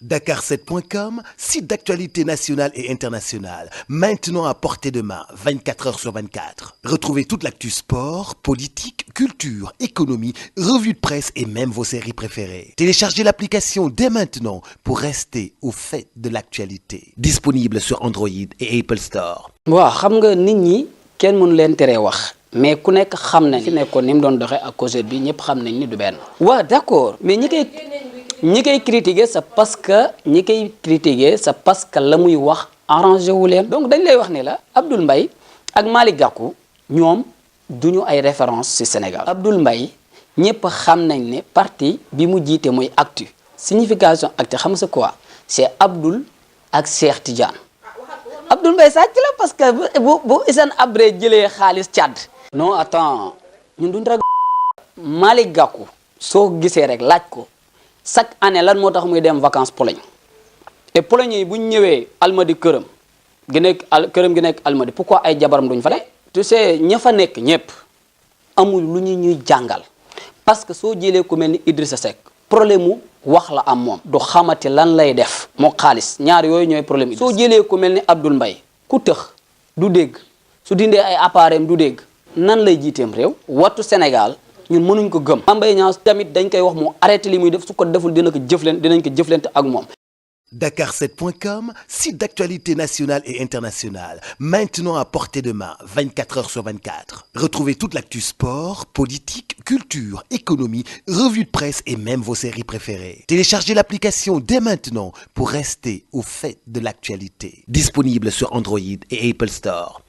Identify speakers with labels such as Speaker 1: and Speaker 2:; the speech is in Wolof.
Speaker 1: Dakar7.com, site d'actualité nationale et internationale, maintenant à portée de main, 24 heures sur 24. Retrouvez toute l'actu sport, politique, culture, économie, revues de presse et même vos séries préférées. Téléchargez l'application dès maintenant pour rester au fait de l'actualité. Disponible sur Android et Apple Store.
Speaker 2: waaw xam nga nit ñi kenn mënu leen teree wax mais ku nekk xam na fi nekkoon ni mu doon doxee ak Causerie bi ñëpp xam nañ ni du benn. waaw d'accord mais ñi koy critiquer c'est parce que la muy wax arrangé wu leen. donc dañ lay wax ni la Abdoul Mbaye ak Malick Gakou ñoom duñu ay référence ci Sénégal. Abdoul Mbaye ñëpp xam nañ ne parti bi mu jiite mooy actu signification actu xam nga c'est quoi c'est Abdoul ak Cheikh Tidiane. Abdoul Mbaye sàcc la parce que bu Hissène Habré jëlee xaalis Tchad. non attends ñun duñ rek Malick Gakou soo gisee rek laaj ko chaque année lan moo tax muy dem vacances Pologne et Pologne yi bu ñu ñëwee Almadi këram gi nekk Almadi pourquoi ay jabaram duñ fa dem. tu sais ña fa nekk ñëpp amul lu ñuy jàngal parce que soo jëlee ku mel ni Idrissa Seck problème mu wax la am moom du xamati lan lay def moo xaalis ñaar yooyu ñooy problème yi. soo jëlee ku mel ni Abdoul Mbaye ku tëx du dégg su dindee ay appareils du dégg nan lay jiiteem réew. wattu Sénégal ñun mënuñ ko gëm. Mame Mbaye Niang tamit dañ koy wax mu arrêté li muy def su ko deful dinañ ko jëflante ak moom.
Speaker 1: Dakar7.com, site d'actualité nationale et internationale, maintenant à portée de main, 24 heures sur 24. Retrouvez toute l'actu sport, politique, culture, économie, revues de presse et même vos séries préférées. Téléchargez l'application dès maintenant pour rester au fait de l'actualité. Disponible sur Android et Apple Store.